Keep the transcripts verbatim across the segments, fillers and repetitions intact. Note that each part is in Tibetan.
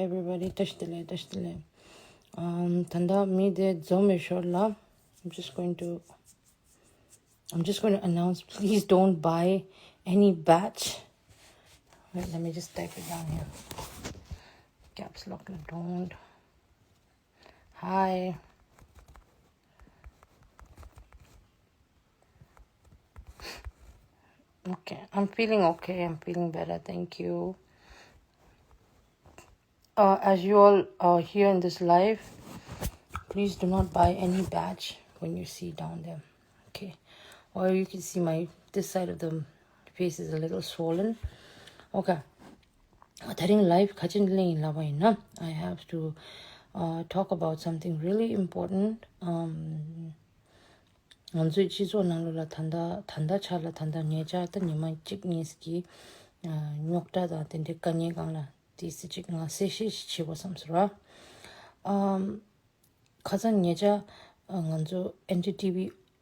Everybody, བཀྲ་ཤིས་བདེ་ལེགས། བཀྲ་ཤིས་བདེ་ལེགས། Um, ད་ལྟ་མི་དེ་འཛོམས་པའི་ཞོར་ལ, I'm just going to, I'm just going to announce, please don't buy any batch. Wait, let me just type it down here. Caps lock, don't. Hi. Okay, I'm feeling okay. I'm feeling better. Thank you. Uh, as you all are here in this live, please do not buy any batch when you see down there. Okay. Or you can see my, this side of the face is a little swollen. Okay. དེ་རིང་live ག་ཅི་ལེན་ཡིན་ལབ་པ་ཡིན་ན། I have to, uh, talk about something really important. Um, ང་ཚོའི་སྤྱི་ཚོགས་ནང་ལོགས་ལ་ད་ལྟ་ད་ལྟ་ཆ་ལ་ད་ལྟ་ཉེ་ཆར་ད་ཉི་མ་གཅིག་གཉིས་ཀྱི་རྙོག་དྲ་དང་དེ་འདྲའི་དཀའ་ངལ་སྒང་ལ་ཏོག་ཙམ་ཅིག་ང་གསལ་བཤད་ཞིག་བྱེད་དགོས་བསམ་སོང་ར། ཨམ། ཁ་སང་ཉེ་ཆར་ང་ཚོ་NDTV,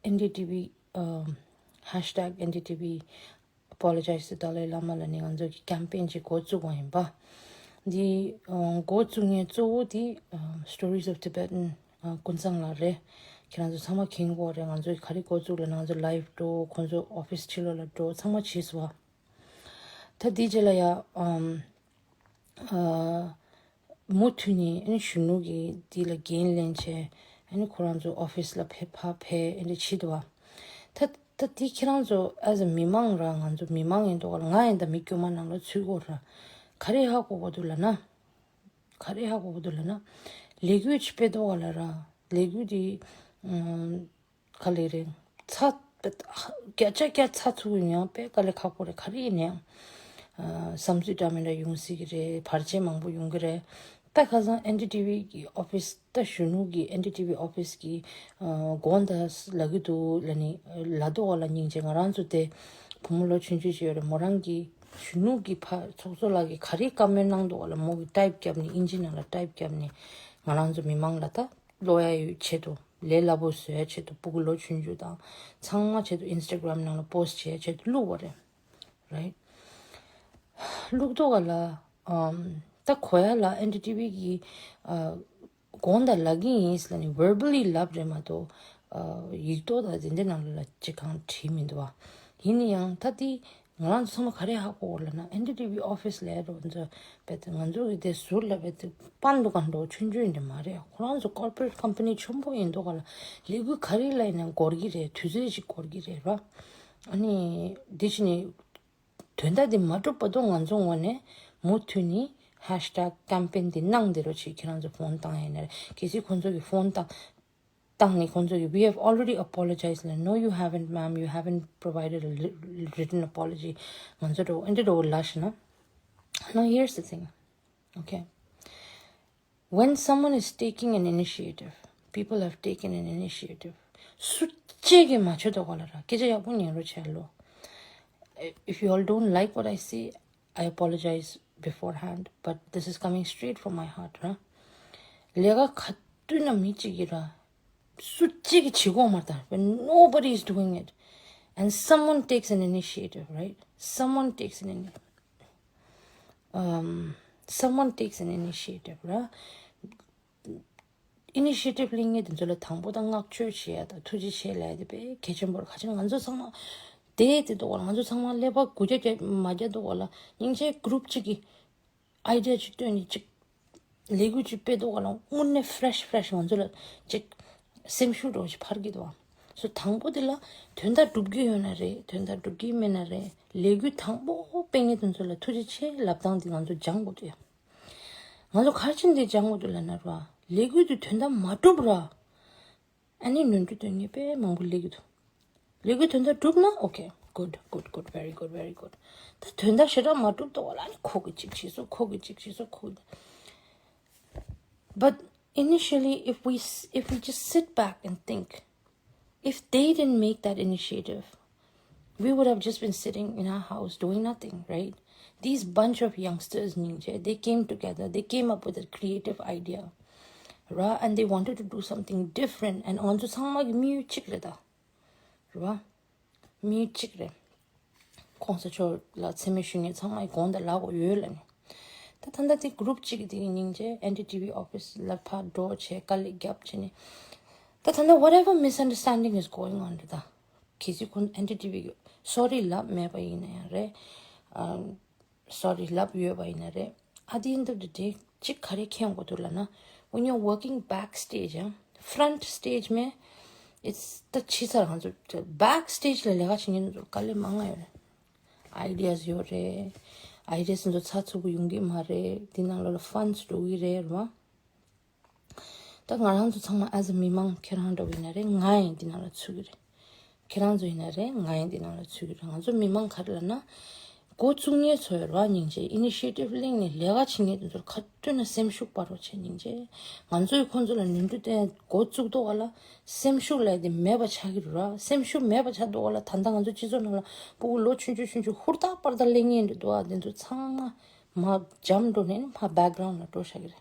NDTV, ཨམ། hashtag NDTV apologize to Dalai Lama ལབ་ནས་ང་ཚོ་གི་campaign ཅིག་འགོ་བཙུགས་པ་ཡིན་པ། འདི་འགོ་བཙུགས་མཁན་གཙོ་བོ་དེ་Stories of Tibetan ཀུན་བཟང་ལགས་རེད། ཁྱེད་རང་ཚོ་ཚང་མ་མཁྱེན་གྱི་ཡོད་རེད། ང་ཚོ་ག་རེ་འགོ་བཙུགས་ལབ་ན་ང་ཚོ་live འགྲོ། ཁོང་ཚོ་office ཕྱི་ལོགས་ལ་འགྲོ། ཚང་མ་བྱས་སོང་བ། ད་དེའི་རྗེས་ལ་ཡ་ཨམ། ཨ། མུ་མཐུད་ནས་ཨ་ནི་གཞོན་ནུ་གིས་འདི་ལ་འགན་ལེན་བྱས། ཨ་ནི་ཁོ་རང་ཚོ་office ལ་ཕེབས་ཕ་ཕེབས་ཨ་འདྲ་བྱེད་འདུག་བ། ད་ད་འདི་ཁྱེད་རང་ཚོ་as a མི་མང་ར། ང་ཚོ་མི་མང་ཡིན་འདུག་ག་ལ། ང་ཡིན་ད་མི་དཀྱུས་མ་ནང་ལ་ཚུད་ཀྱི་ཡོད་ར། ག་རེ་ཧ་གོ་གི་འདུག་ལབ་ན། ག་རེ་ཧ་གོ་གི་འདུག་ལབ་ན། ལས་འགུལ་ཅིག་སྤེལ་འདུག་ག་ལ་ར། ལས་འགུལ་འདི་ཨམ། ག་ལེར་རེད། ཚ། བརྒྱ་ཆ་བརྒྱ་ཚ་ཚུགས་ཡོང་ཡང་དཔེ་དཀའ་ལས་ཁག་པོ་རེད། ག་རེ་ཡིན་ནའང་། ཨ། བསམ་ཚུལ་འདྲ་མི་འདྲ་ཡོང་སྲིད་ཀྱི་རེད། བར་ཆད་མང་པོ་ཡོང་གི་རེད། ད་ཁ་སང་NDTV གི་office ད་གཞོན་ནུ་གི་NDTV office གི་ཨ། དགོངས་དག་ལབ་ཀྱི་འདུག་ལབ་ནི་ལབ་འདུག་ག་ལ། སྙིང་རྗེ། ང་རང་ཚོ་དེ་བུ་མོ་ལོ་ཆུང་ཆུང་ཅིག་ཡོད་རེད། མོ་རང་གི་གཞོན་ནུ་གི་ཕ་ཚོགས་གཙོ་ལགས་ཀྱིས་ག་རེ་བཀའ་མོལ་གནང་འདུག་ག་ལ། མོ་གིས་type བརྒྱབ་ནི། ཨིན་ཇི་ནང་ལ་type བརྒྱབ་ནི་ང་རང་ཚོ་མི་མང་ལ་ད། ཀློག་ཡ་ཡོད་ཆེད་དུ། ལས་སླ་པོ་བཟོ་ཡ་ཆེད་དུ། སྤུ་གུ་ལོ་ཆུང་ཆུང་དང་ཚང་མ་ཆེད་དུ་Instagram ནང་ལ་post བྱེད་ཡ་ཆེད་དུ་བླུགས་པ་རེད། Right? བླུགས་འདུག་ག་ལ། ཨམ། ད་གོ་ཡ་ལ་NDTV གི་ཨ། དགོངས་དག་ལབ་ཀྱི་ཡིན་ལབ་ནི་verbally ལབ་རེད་མ་གཏོགས། ཨ། ཡིག་ཐོག་དང་དེ་འདྲ་ནང་ལ་ཅིག་གང་བྲིས་མི་འདུག་བ། ཡིན་ན་ཡང་ད་དེ། ང་རང་ཚོ་ཚང་མ་ག་རེ་ཧ་གོ་གོ་ལབ་ན། NDTV office ལ་རོ་ཚོ་རྦད་དེ་ང་ཚོ་གི་དེ་ཟུར་ལ་རྦད་དེ་པན་དུ་གང་འགྲོ་ཆུང་ཆུང་འདྲ་མ་རེད། ཁོ་རང་ཚོ་corporate company ཆེན་པོ་ཡིན་འདུག་ག་ལ། ལས་འགུལ་ག་རེ་ལ་ཡིན་ན་འགོར་གི་རེད། དུས་ཚོད་ཅིག་འགོར་གི་རེད་ར། ཨ་ནི་འདི་ཕྱི་ནས་དོན་དག་འདི་མ་འགྲུབ་བར་དུ་ང་ཚོ་ངོས་ནས་མུ་མཐུད་ནས་hashtag campaign འདི་གནང་བསྡད་རོགས་བྱེད། ཁྱེད་རང་ཚོ་phone བཏང་ཡིན་ན་རེད། གལ་སྲིད་ཁོང་ཚོ་གི་phone བཏང་བཏང་ནས་ཁོང་ཚོ་གིས we have already apologized ལབ། No, you haven't, ma'am. You haven't provided a li- written apology. ང་ཚོ་འགྲོ་འདི་འགྲོ་ལ་ཤི་ན། Now here's the thing. Okay. When someone is taking an initiative, people have taken an initiative. སུ་གཅིག་གིས་མ་བྱེད་དོ་ག་ལ་ར། སྐད་ཆ་ཡག་པོ་ཉན་རོགས་བྱས་ལོ། If you all don't like what I say, I apologize beforehand, but this is coming straight from my heart, huh? ལས་ཀ་ག་དུས་ན་མི་གཅིག་གིས་ར། སུ་གཅིག་གིས་བྱེད་དགོས་མ་རེད་ད། When nobody is doing it and someone takes an initiative, right? Someone takes an in- um, someone takes an initiative, right? Initiative ལེན་མཁན་དེ་ཚོ་ལ་དང་པོ་ད་བསྔགས་བརྗོད་བྱེད་ཡ་དང་ཐུགས་རྗེ་ཆེ་ལབ་ཡ་དེ་དཔེ་གལ་ཆེན་པོ་རེད། ག་ཅི་ང་ཚོ་ཚང་མ་བསྡད་དེ་འདུག་ག་ལ། ང་ཚོ་ཚང་མ་ཀླད་པ་དགུ་བརྒྱ་བརྒྱ་མ་བརྒྱ་འདུག་ག་ལ། སྙིང་རྗེ་group གཅིག་གིས་idea གཅིག་བཏོན་ནས་གཅིག་ལས་འགུལ་གཅིག་སྤེལ་འདུག་ག་ལ། དངོས་གནས་fresh fresh ང་ཚོ་ལ་གཅིག་སེམས་ཤུགས་འདྲ་བོ་ཞིག་འཕར་གྱི་འདུག་ག། སོ་དང་པོ་དེ་ལ་དོན་དག་སྒྲུབ་ཀྱི་ཡོད་ན་རེད། དོན་དག་སྒྲུབ་ཀྱི་མེད་ན་རེད། ལས་འགུལ་དང་པོ་སྤེལ་མཁན་དེ་ཚོ་ལ་ཐུགས་རྗེ་ཆེ་ལབ་སྟངས་དེ་ང་ཚོ་སྦྱང་དགོས་འདུག་ཡ། ང་ཚོ་ག་རེ་བྱས་ནས་དེ་སྦྱང་དགོས་འདུག་ལབ་ན་ར། ལས་འགུལ་དེ་དོན་དག་མ་འགྲུབ་ར། ཨ་ནི་ནོར་འཁྲུལ་སྟོན་མཁན་དཔེ་མང་པོ་སླེབས་ཀྱི་འདུག་ལས་འགུལ་དོན་དག་འགྲུབ་ན་okay, good, good, good, very good, very good. ད་དོན་དག་ཞེ་དྲག་མ་འགྲུབ་འདུག་ག་ལ། ཨ་ནི་ཁོ་གིས་གཅིག་བྱས་སོང་། ཁོ་གིས་གཅིག་བྱས་སོང་། ཁོ་གིས། But initially, if we s- if we just sit back and think, if they didn't make that initiative, we would have just been sitting in our house doing nothing, right? These bunch of youngsters, སྙིང་རྗེ, they came together, they came up with a creative idea, ར། And they wanted to do something different. And ང་ཚོ་ཚང་མ་གི་དམིགས་ཡུལ་གཅིག་རེད་ད། ར། དམིགས་ཡུལ་གཅིག་རེད། གོང་ས་མཆོག་ལ་མཚན་སྨད་ཞུ་མཁན་ཚང་མ་གི་དགོངས་དག་ལབ་དགོས་ཡོད་ལབ་ནས། ད་ ད་ད་ལྟ་དེ་group གཅིག་གི་དེ་གི་སྙིང་རྗེ་ཨེན་ཌི་ཊི་ཝི་office ལ་ཕར་འགྲོ་བྱས་དཀའ་ལས་རྒྱབ་བྱས་ནས། ད་ད་ལྟ་whatever misunderstanding is going on རེད་ད། གལ་སྲིད་ཁོང་ཨེན་ཌི་ཊི་ཝི་གི་sorry ལབ་མེད་པ་ཡིན་ན་ཡང་རེད། ཨ་sorry ལབ་ཡོད་པ་ཡིན་ན་རེད། At the end of the day གཅིག་ག་རེ་མཁྱེན་དགོས་འདུག་ལབ་ན། When you're working backstage ཨ། Front stage མེད། It's ད་ཕྱི་ཚར་ང་ཚོ་backstage ལ་ལས་ཀ་བྱེད་མཁན་ཚོ་དཀའ་ལས་མང་ང་ཡོད་རེད། Ideas ཡོད་རེད། Ideas ཚོ་ཚགས་ཚུད་པོ་ཡོང་གི་མ་རེད། འདི་ནང་ལོགས་ལ་funds འགྲོ་གི་རེད་རེད་བ། ད་ང་རང་ཚོ་ཚང་མ་as a མི་མང་ཁྱེད་རང་འདྲ་བོ་ཡིན་ན་རེད། ང་ཡང་འདི་ནང་ལ་ཚུད་ཀྱི་རེད། ཁྱེད་རང་ཚོ་ཡིན་ན་རེད། ང་ཡང་འདི་ནང་ལ་ཚུད་ཀྱི་རེད། ང་ཚོ་མི་མང་ག་རེ་ལབ་ན། འགོ་བཙུགས་མཁན་ཚོ་ཡོད་རེད་བ། སྙིང་རྗེ་initiative གླེང་ནས་ལས་ཀ་བྱེད་མཁན་དེ་ཚོར་ག་དུས་ན་སེམས་ཤུགས་སྤར་རོགས་བྱེད། སྙིང་རྗེ། ང་ཚོས་ཁོང་ཚོ་ལ་ནོར་འཁྲུལ་བསྟན། འགོ་བཙུགས་དོགས་ག་ལ་སེམས་ཤུགས་ལས་དེ་མེད་པ་ཆགས་ཀྱི་རེད་བ། སེམས་ཤུགས་མེད་པ་ཆགས་དོགས་ག་ལ་ད་ལྟ་ང་ཚོ་སྤྱི་ཚོགས་ནང་ལ་ཕྲུ་གུ་ལོ་ཆུང་ཆུང་ཆུང་ཆུང་ཧུར་ཐག་པར་ཐག་གླེང་མཁན་རེད་འདུག་བ། དེ་ཚོ་ཚང་མ་མར་འཇམ་འགྲོ་ནས་མར་background ལ་འགྲོ་བཞག་གི་རེད།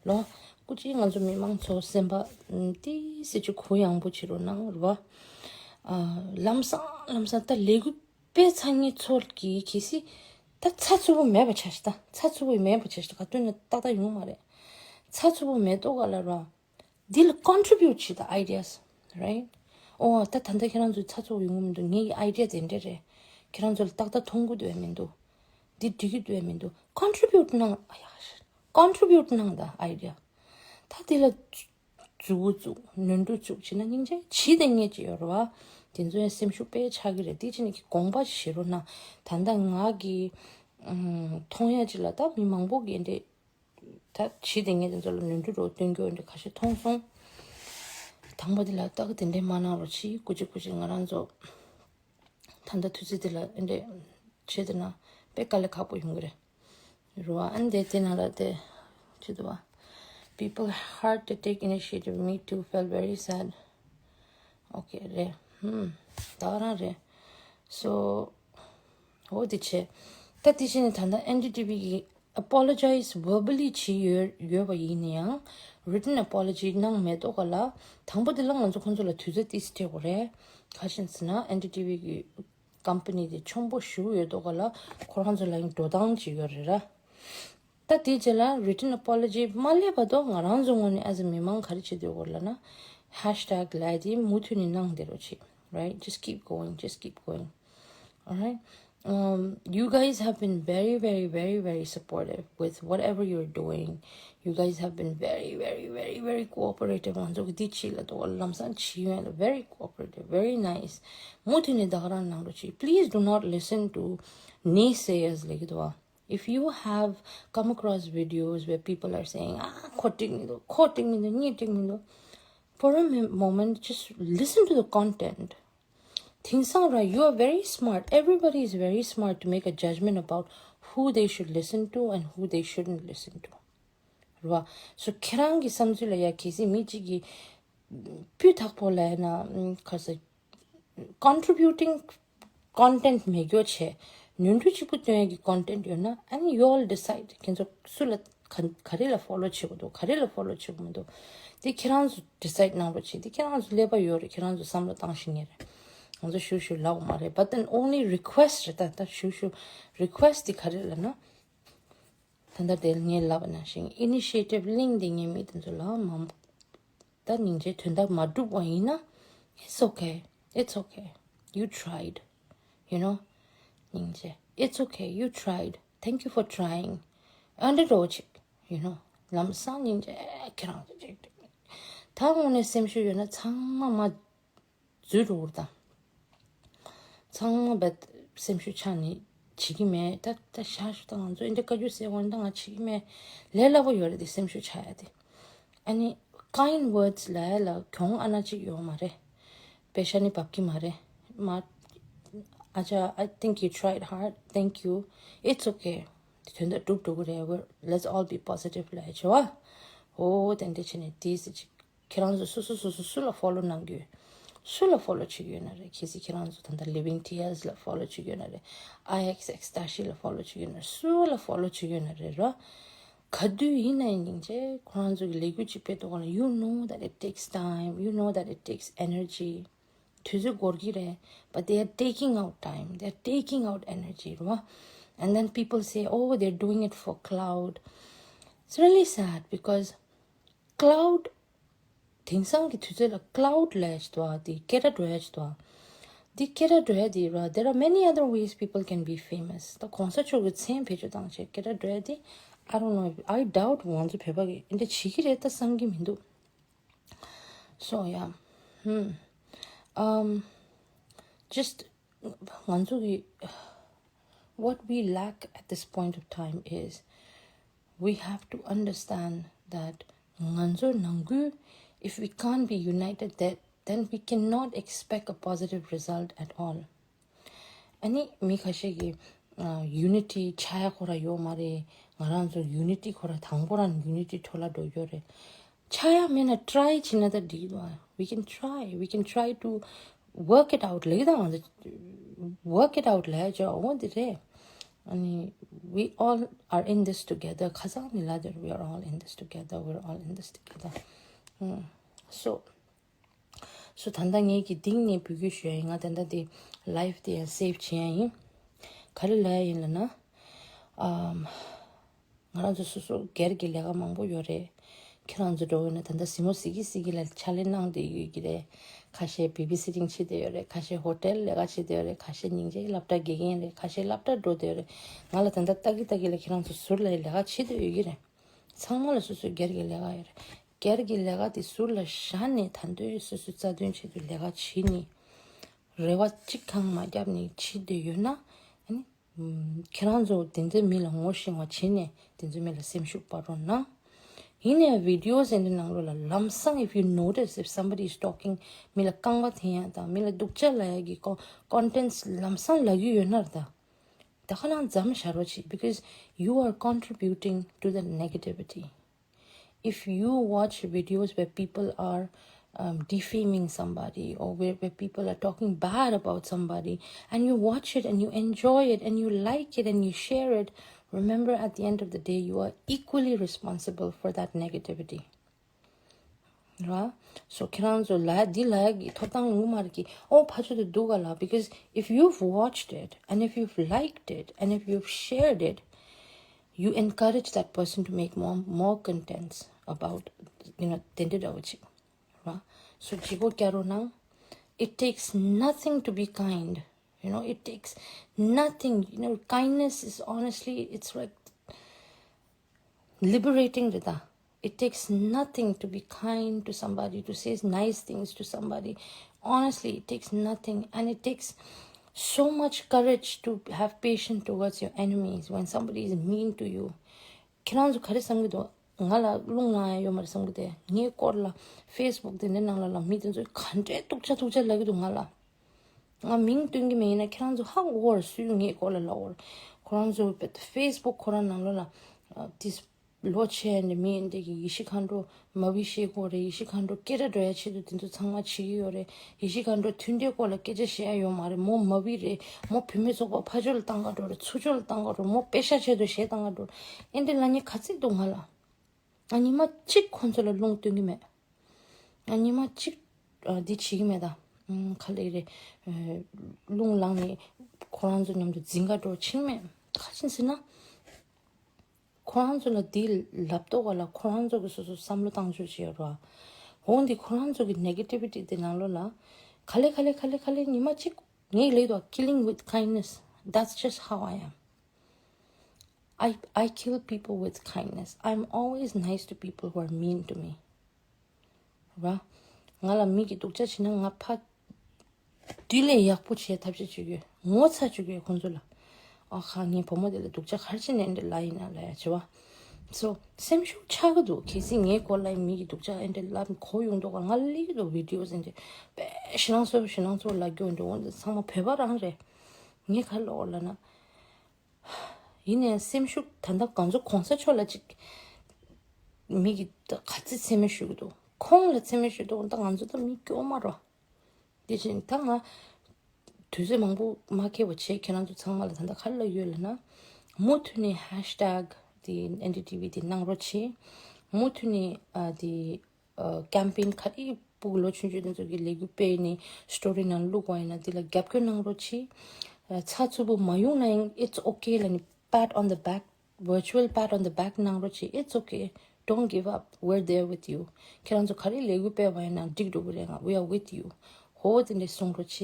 ལོ། སྐུ་མཁྱེན་ང་ཚོ་མི་མང་ཚོ་སེམས་པ་ཨམ་ཏི་སེ་ཅིག་གུ་ཡངས་པོ་བྱེད་རོགས་གནང་རོ། ཨ་ལམ་སང་ལམ་སང་ད་ལས་འགུལ་སྤེལ་ཚར་མཁན་ཚོ་གིས་གལ་སྲིད་ད་ཚགས་ཚུད་པོ་མེད་པ་ཆགས་ཤག་ད་ཚགས་ཚུད་པོ་མེད་པ་ཆགས་ཤག་ག་དུས་ན་ཏག་ཏག་ཡོང་མ་རེད། ཚགས་ཚུད་པོ་མེད་དོགས་ག་ལ་རོ། འདི་ལ་contribute བྱེད་ད་ideas, right? ཨོ་ད་ད་ལྟ་ཁྱེད་རང་ཚོ་ཚགས་ཚུད་པོ་ཡོང་གི་མི་འདུག་ངའི་idea དེ་འདྲ་རེད། ཁྱེད་རང་ཚོ་ལ་ཏག་ཏག་མཐོང་གི་འདུག་ཨེ་མི་འདུག་འདི་འགྲིག་གི་འདུག་ཨེ་མི་འདུག contribute གནང་། ཨ་ཡ། contribute གནང་ད་idea། ད་དེ་ལ་མཛུ་གུ་བཙུགས། ནོར་འཁྲུལ་བཙུགས་བྱས་ན་སྙིང་རྗེ་བྱེད་དེ་ངེས་ཀྱི་ཡོད་རེད་བ། དེ་ཚོ་ཡང་སེམས་ཤུགས་དཔེ་ཆག་གི་རེད། དེ་བྱས་ནས་ཀྱི་དགོངས་པ་བཞེས་རོགས་གནང་། ད་ལྟ་ང་གི་ཨམ་མཐོང་ཡ་ཅིག་ལ་ད་མི་མང་པོ་གིས་འདི་ད་བྱེད་དེ་ངེས་དེ་ཚོ་ལ་ནོར་འཁྲུལ་རོགས་སྟོན་རྒྱུ་འདི་ཁ་ཤས་མཐོང་སོང་། དང་པོ་དེ་ལ་ད་ག་དེ་འདྲས་མ་གནང་རོགས་གྱིས། སྐུ་མཁྱེན་སྐུ་མཁྱེན་ང་རང་ཚོ། ད་ལྟ་དུས་ཚོད་འདི་ལ་ཨེ་འདྲས་བྱེད་དེ་ན་དཔེ་དཀའ་ལས་ཁག་པོ་ཡོང་གི་རེད། རེད་བ། ཨ་འདས་དེ་ན་ལ་དེ་བྱེད་དུ་བ། People hard to take initiative. Me too, felt very sad. Okay རེད། ཧུམ། ད་ག་རང་རེད། So འོ་དེ་བྱས། ད་དེ་བྱས་ནས་ད་ལྟ་ཨེན་ཌི་ཊི་ཝི་གི་apologize verbally བྱས་ཡོད་ཡོད་པ་ཡིན་ན་ཡང་written apology གནང་མེད་དོགས་ག་ལ། དང་པོ་དེ་ལ་ང་ཚོ་ཁོང་ཚོ་ལ་དུས་ཚོད་ཏིས་སྤྲད་དགོས་རེད། ག་ཞིན་ཟེར་ན་ཨེན་ཌི་ཊི་ཝི་གི་company དེ་ཆེན་པོ་ཞེ་པོ་ཡོད་དོགས་ག་ལ། ཁོ་རང་ཚོ་ལ་ཡང་འགྲོ་སྟངས་ཅིག་ཡོད་རེད་ར། ད་དེའི་རྗེས་ལ་written apology མ་སླེབས་བར་དུ་ང་རང་ཚོ་ངོས་ནས་as a མི་མང་ག་རེ་བྱེད་འདོད་ཡོད་ལབ་ན། Hashtag ལབ་དེ་མུ་མཐུད་ནས་གནང་བསྡད་རོགས་བྱེད། Right? Just keep going, just keep going. Alright? Um, you guys have been very, very, very, very supportive with whatever you're doing. You guys have been very, very, very, very cooperative. ང་ཚོ་གི་འདི་བྱེད་ལ་དོ་ལམ་སང་བྱེད་ཡོད་ལ། very cooperative, very nice. མུ་མཐུད་ནས་ད་ག་རང་གནང་རོགས་བྱེད། Please do not listen to naysayers ལབ་ཀྱི་འདུག་བ། If you have come across videos where people are saying, ah, ཁོ་འགྲིག་མི་འདུག་ཁོ་འགྲིག་མི་འདུག་གཉིས་འགྲིག་མི་འདུག For a mi- moment, just listen to the content. དེང་སང་ར། You are very smart. Everybody is very smart to make a judgment about who they should listen to and who they shouldn't listen to. རེད་བ། So ཁྱེད་རང་གི་བསམ་ཚུལ་ལ་ཡ་གལ་སྲིད་མི་གཅིག་གིས་སྤུས་དག་པོ་ལབ་ན་ཁ་ས་contributing content མེད་རྒྱུ་བྱས། ནོར་འཁྲུལ་གཅིག་པུ་སྟོན་ཡག་གི་content ཡོད་ན། ཨ་ནི་you all decide. ཁྱེད་ཚོ་སུ་ལ་ག་ག་རེ་ལ་follow བྱེད་དགོས་འདུག་ག་རེ་ལ་follow བྱེད་དགོས་མི་འདུག་དེ་ཁྱེད་རང་ཚོ་decide གནང་རོགས་བྱེད། དེ་ཁྱེད་རང་ཚོ་ཀླད་པ་ཡོད་རེད། ཁྱེད་རང་ཚོ་བསམ་བློ་བཏང་ཤེས་མཁན་རེད། ང་ཚོ་ཞུ་ཞུ་ལབ་དགོས་མ་རེད། But then only request རེད། ད་ད་ཞུ་ཞུ་request དེ་ག་རེ་ལབ་ན། ད་ལྟ་དེར་ངས་ལབ་པ་ནང་བཞིན་initiative གླེང་བསྡད་མཁན་མི་དེ་ཚོ་ལ་མང་ད་སྙིང་རྗེ་དོན་དག་མ་འགྲུབ་པ་ཡིན་ན། It's okay. It's okay. You tried. You know? སྙིང་རྗེ། It's okay. You tried. Thank you for trying. ཨ་འདྲ་རོ་ཅིག You know? ལམ་སང་སྙིང་རྗེ། ཁྱེད་རང་ཚོ་ཅིག་ད་དངོས་གནས་སེམས་ཤུགས་ཡོད་ན་ཚང་མ་མ་འཛུལ་འགྲོ་གི་རེད་ད། ཚང་མ་བད་སེམས་ཤུགས་ཆག་ནས་བྱེད་ཀྱི་མེད། ད་ད་ཤ་ཤུ་ད་ང་ཚོ་འདི་བཀའ་བཀྱོན་ཟེར་འོན་ད་ང་བྱེད་ཀྱི་མེད། ལས་སླ་པོ་ཡོད་རེད་དེ་སེམས་ཤུགས་ཆག་ཡ་དེ། ཨ་ནི་kind words ལབ་ཡ་ལ་གྱོང་ཨ་ན་ཅིག་ཡོད་མ་རེད། པེ་ཤ་ནི་འབབ་ཀྱི་མ་རེད། མ་ཨ་ཅག I think you tried hard. Thank you. It's okay. དེ་དོན་དག་འགྲུབ་འགྲོ་གི་རེད། Well, let's all be positive ལབ་ཡ་བྱེད་བ། ཨོ་དེ་འདྲ་བྱས་ནས་དེ་ཟེར་ཅིག་ཁྱེད་རང་ཚོ་སོ་སོ་སོ་སོ་སུ་ལ་follow གནང་གི་ཡོད། སུ་ལ་follow བྱེད་ཀྱི་ཡོད་ན་རེད། གལ་སྲིད་ཁྱེད་རང་ཚོ་ད་ལྟ་Living Tears ལ་follow བྱེད་ཀྱི་ཡོད་ན་རེད། I X X Dashi ལ་follow བྱེད་ཀྱི་ཡོད་ན་རེད། སུ་ལ་follow བྱེད་ཀྱི་ཡོད་ན་རེད་ར། ག་དུས་ཡིན་ན་ཡིན་ཅེ་ཁོ་རང་ཚོ་གི་ལས་འགུལ་ཅིག་སྤེལ་དུས་སྒང་ལ། You know that it takes time. You know that it takes energy. དུས་ཚོད་འགོར་གྱི་རེད། But they are taking out time. They are taking out energy ར། And then people say, "Oh, they're doing it for clout." It's really sad because clout དེང་སང་གི་དུས་ཚོད་ལ་ཀ་ལའུ་ཌི་ལབ་ཡ་ཅིག་འདུག་ཨ། དེ་སྐད་སྒྲ་འགྲོ་ཡ་ཅིག་འདུག་ཨ། དེ་སྐད་སྒྲ་འགྲོ་ཡ་དེ་ར། There are many other ways people can be famous. ད་གོང་ས་མཆོག་གི་མཚན་བེད་སྤྱོད་བཏང་བྱས་སྐད་སྒྲ་འགྲོ་ཡ་དེ། I don't know, I doubt ང་ཚོ་བོད་པ་གིས་འདི་འདྲ་བྱེད་ཀྱི་རེད་ད་བསམ་གྱི་མི་འདུག So yeah, hmm, um, just ང་ཚོ་གི what we lack at this point of time is we have to understand that ང་ཚོ་ནང་ཁུལ, if we can't be united, that then we cannot expect a positive result at all. ཨ་ནི་མི་ཁ་ཤས་ཀྱིས་ཨ་ཡུ་ནི་ཊི་ཆགས་ཡ་ཁོ་རང་ཡོད་མ་རེད། ང་རང་ཚོ་ཡུ་ནི་ཊི་ཁོ་རང་དང་པོ་རང་ཡུ་ནི་ཊི་འཕྲོ་བརླག་འགྲོ་ཡོད་རེད། ཆགས་ཡ་མེད་ན་ཊ་རའི་བྱེད་ན་ད་འགྲིག་གི་འདུག We can try, we can try to work it out. ལེགས་དང་ང་ཚོ་work it out ལབ་ཡ་ཅིག་འོ་འདི་རེད། ཨ་ནི་we all are in this together. ཁ་སང་ནས་ལབ་དེ་རེད། We are all in this together, we're all in this together. ཨུམ། So, so ད་ལྟ་ངེད་ཀྱིས་གཏིང་ནས་འབོད་སྐུལ་ཞུ་ཡ་ཡིན། ང་ད་ལྟ་དེ་ལའེབ་དེ་ཡང་སེབ་བྱེད་ཡ་ཡིན། ག་རེ་ལབ་ཡ་ཡིན་ལབ་ན། ཨམ། ང་རང་ཚོ་སོ་སོ་སྒེར་གྱི་ལས་ཀ་མང་པོ་ཡོད་རེད། ཁྱེད་རང་ཚོ་འགྲོ་འོས་ན་ད་ལྟ་གཟིགས་མོ་གཟིགས་ཀྱི་གཟིགས་ཀྱི་ལ་ཕྱག་ལས་གནང་བསྡད་ཡོད་ཀྱི་རེད། ཁ་ཤས་བེ་བི་སི་ཊིང་བྱེད་བསྡད་ཡོད་རེད། ཁ་ཤས་ཧོ་ཊེལ་ལས་ཀ་བྱེད་བསྡད་ཡོད་རེད། ཁ་ཤས་སྙིང་རྗེའི་སློབ་གྲྭ་དགེ་རྒན་རེད། ཁ་ཤས་སློབ་གྲྭ་འགྲོ་བསྡད་ཡོད་རེད། ང་ལ་ད་ལྟ་ལྟ་གི་ལྟ་གི་ལ་ཁྱེད་རང་ཚོ་ཟུར་ལ་ལས་ཀ་བྱེད་བསྡད་ཡོད་ཀྱི་རེད། ཚང་མ་ལ་སོ་སོའི་སྒེར་གྱི་ལས་ཀ་ཡོད་རེད། སྒེར་གྱི་ལས་ཀ་དེ་ཟུར་ལ་བཞག་ནས་ད་དུང་སོ་སོའི་རྩ་དོན་ཆེད་དུ་ལས་ཀ་བྱེད་ནས་རེ་བ་གཅིག་ཁ་མ་བརྒྱབ་ནས་བྱེད་བསྡད་ཡོད་ན། ཨ་ནི། ཁྱེད་རང་ཚོ་དེ་ཚོའི་མི་ལ་ངོ་ཤེས་པ་བྱས་ནས་དེ་ཚོའི་མི་ལ་སེམས་ཤུགས་སྤར་རོགས་གནང་། ཡིན་ནའི་བི་ཌི་ཡོ་ཟེར་འདི་ནང་ལོགས་ལ་ལམ་སང་if you notice, if somebody is talking, མི་ལ་རྐང་པ་འཐེན་ཡ་དང་མི་ལ་སྡུག་ཅག་ལབ་ཡ་གི་ཀོ་ཀོན་ཊེན་ཊི་ལམ་སང་ལབ་ཀྱི་ཡོད་ན་ར། ད་ད་ཁ་ནང་མཚམས་བཞག་རོགས་བྱེད། Because you are contributing to the negativity. If you watch videos where people are, um, defaming somebody, or where, where people are talking bad about somebody, and you watch it and you enjoy it and you like it and you share it, remember, at the end of the day, you are equally responsible for that negativity. Right? So ཁྱེད་རང་ཚོ་ལ་འདི་ལ་གི་ཐོབ་ཐང་ཡོད་མ་རེད་ཀི། ཨོ་ཕ་ཆོས་དེ་འདུག་ག་ལ། Because if you've watched it and if you've liked it and if you've shared it, you encourage that person to make more, more contents about, you know, དེ་འདྲ་འདྲ་བོ་ཅིག་ར། So བྱེད་སྒོ་བསྐྱར་རོགས་གནང་། It takes nothing to be kind. You know, it takes nothing. You know, kindness is honestly, it's like liberating རེད་ད། It takes nothing to be kind to somebody, to say nice things to somebody. Honestly, it takes nothing, and it takes so much courage to have patience towards your enemies when somebody is mean to you. ཁྱེད་རང་ཚོ་ག་རེ་བསམ་གྱི་འདུག་ང་ལ་རླུང་ལངས་ཡ་ཡོད་མ་རེད་བསམ་གྱི་འདུག་ངའི་སྐོར་ལ་ཕེ་སི་བུག་དེ་འདྲའི་ནང་ལ་ལ་མི་དེ་ཚོས་ག་འདྲའི་སྡུག་ཅག་སྡུག་ཅག་ལབ་ཀྱི་འདུག་ང་ལ། ང་མིང་སྟོན་གྱི་མེད། ཡིན་ན་ཁྱེད་རང་ཚོ་ཧ་གོ་བར་སུས་ངའི་སྐོར་ལ་ལབ་བར། ཁོ་རང་ཚོ་ཕེ་སི་བུག་ཁོ་རང་ནང་ལོགས་ལ་དེ་ལོ་ཆེ་འདི་མི་འདི་གི་ཡེ་ཤེས་མཁའ་འགྲོ་མ་བི་ཤེས་གོ་རེད། ཡེ་ཤེས་མཁའ་འགྲོ་སྐད་སྒྲ་འགྲོ་ཡ་ཆེད་དུ་དེ་ཚོ་ཚང་མ་བྱེད་ཀྱི་ཡོད་རེད། ཡེ་ཤེས་མཁའ་འགྲོ་མཐུན་སྒྲིལ་སྐོར་ལ་སྐད་ཆ་བཤད་ཡ་ཡོད་མ་རེད། མོ་མ་བི་རེད། མོ་བུད་མེད་ཚོགས་པ་ཕར་ཕྱོགས་ལ་བཏང་ག་འགྲོ་རེད། ཚུར་ཕྱོགས་ལ་བཏང་ག་འགྲོ་རེད། མོ་པེ་ཤ་ཆེད་དུ་གཞས་བཏང་ག་འགྲོ་རེད། ཨེ་འདྲ་ལབ་མཁན་ག་ཚོད་འདུག་ང་ལ། ང་ཉི་མ་གཅིག་ཁོང་ཚོ་ལ་རླུང་སྟོན་གྱི་མེད། ང་ཉི་མ་གཅིག་ཨ་འདི་བྱེད་ཀྱི་མེད་ད། ཨུམ། ག་ལེ་རེད། ཨ་རླུང་ལངས་ནས་ཁོ་རང་ཚོ་མཉམ་དུ་འཛིང་ག་འགྲོ་ཕྱིན་མེད། ག་ཅི་ཟེར་ན། ཁོ་རང་ཚོ་ལ་འདི་ལབ་མདོག་ག་ལ་ཁོ་རང་ཚོ་གི་སོ་སོ་བསམ་བློ་བཏང་ཕྱོགས་བྱེད་ཡོད་ར། འོ་འདི་ཁོ་རང་ཚོ་གི་negativity དེ་ནང་ལོགས་ལ། ག་ལེ་ག་ལེ་ག་ལེ་ག་ལེ་ཉི་མ་གཅིག་ངས་ལབ་དོ། Killing with kindness. That's just how I am. I, I kill people with kindness. I'm always nice to people who are mean to me. ར། ང་ལ་མི་གིས་སྡུག་ཅག་བྱས་ན་ང་ཕ་དུས་ལས་ཡག་པོ་བྱེད་ཐབས་ཤེས་བྱེད་ཀྱི་ཡོད། ངོ་ཚ་བྱེད་ཀྱི་ཡོད་ཁོང་ཚོ་ལ། ཨ་ཁ་ངའི་བུ་མོ་དེ་ལ་སྡུག་ཅག་ག་རེ་བྱས་ནས་འདི་ལ་ཡིན་ན་ལ་ཡ་བྱེད་བ། So སེམས་ཤུགས་ཆག་གི་འདུག་གལ་སྲིད་ངའི་སྐོར་ལ་མི་གིས་སྡུག་ཅག་ཨེ་འདྲ་ལབ་གོ་ཡོང་མདོག་ག་ང་ལ་སླེབས་ཀྱི་འདུག་བི་ཌི་ཡོ་ཟེར་འདི་དཔེ་ཞེ་སྡང་ཚ་པོ་ཞེ་སྡང་ཚ་པོ་ལབ་རྒྱུ་འདྲ་འོ་འདི་ཚང་མ་བོད་པ་རང་རེད། ངས་ག་ལབ་དགོས་ལབ་ན། ཡིན་ནའི་སེམས་ཤུགས་ད་ལྟ་ང་ཚོ་གོང་ས་མཆོག་ལ་ཅིག་མི་གིས་ད་ག་ཚོད་མཚན་སྨད་ཞུ་གི་འདུག་ཁོང་ལ་མཚན་སྨད་ཞུ་འདུག་ད་ང་ཚོ་ད་མི་སྐྱོ་མ་རོ། དེ་བཞིན་ད་ང་དུས་ཚོད་མང་པོ་མ་འཁེལ་བ་བྱས་ཁྱེད་རང་ཚོ་ཚང་མ་ལ་ད་ལྟ་ག་རེ་ལབ་ཡོད་ལབ་ན། མུ་མཐུད་ནས་ཧེཤ་ཊེག་དེ་ཨེན་ཌི་ཊི་ཝི་དེ་གནང་རོགས་བྱེད། མུ་མཐུད་ནས་ཨ་དེ་ཨ་ཀེམ་པེན་ག་རེ་ཕྲུ་གུ་ལོ་ཆུང་ཆུང་དེ་ཚོ་གི་ལས་འགུལ་སྤེལ་ནས་སི་ཊོ་རི་ནང་བླུགས་པ་ཡིན་ན་དེ་ལ་རྒྱབ་སྐྱོར་གནང་རོགས་གྱིས། ཚགས་ཚུད་པོ་མ་ཡོང་ན་ཡང་it's okay ལབ་ནི་pat on the back, virtual pat on the back གནང་རོགས་བྱེད། It's okay, don't give up, we're there with you. ཁྱེད་རང་ཚོ་ག་རེ་ལས་འགུལ་སྤེལ་བ་ཡིན་ན་འགྲིག་འགྲོ་གི་རེད། ང་we are with you. ཧོ་དེ་འདྲས་གསུང་རོགས་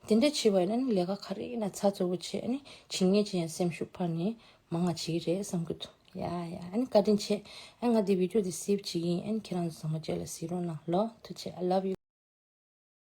བྱེད། དེ་འདྲས་བྱས་པ་ཡིན་ན་ནི་ལས་ཀ་ག་རེ་ཡིན་ན་ཚགས་ཚུད་པོ་བྱེད། ཨ་ནི་བྱེད་མཁན་ཅིག་ཡང་སེམས་ཤུགས་འཕར་ནས་མང་ང་བྱེད་ཀྱི་རེད་བསམ་གྱི་འདུག་ཡ་ཡ། ཨ་ནི་བཀའ་དྲིན་ཆེ། ཨ་ང་འདི་video འདི་save བྱེད་ཀྱི་ཡིན། ཨ་ནི་ཁྱེད་རང་ཚོ་ཚང་མ་རྗེས་ལ་གཟིགས་རོགས་གནང་། ལོ་ཐུགས་རྗེ་ཆེ། I love you.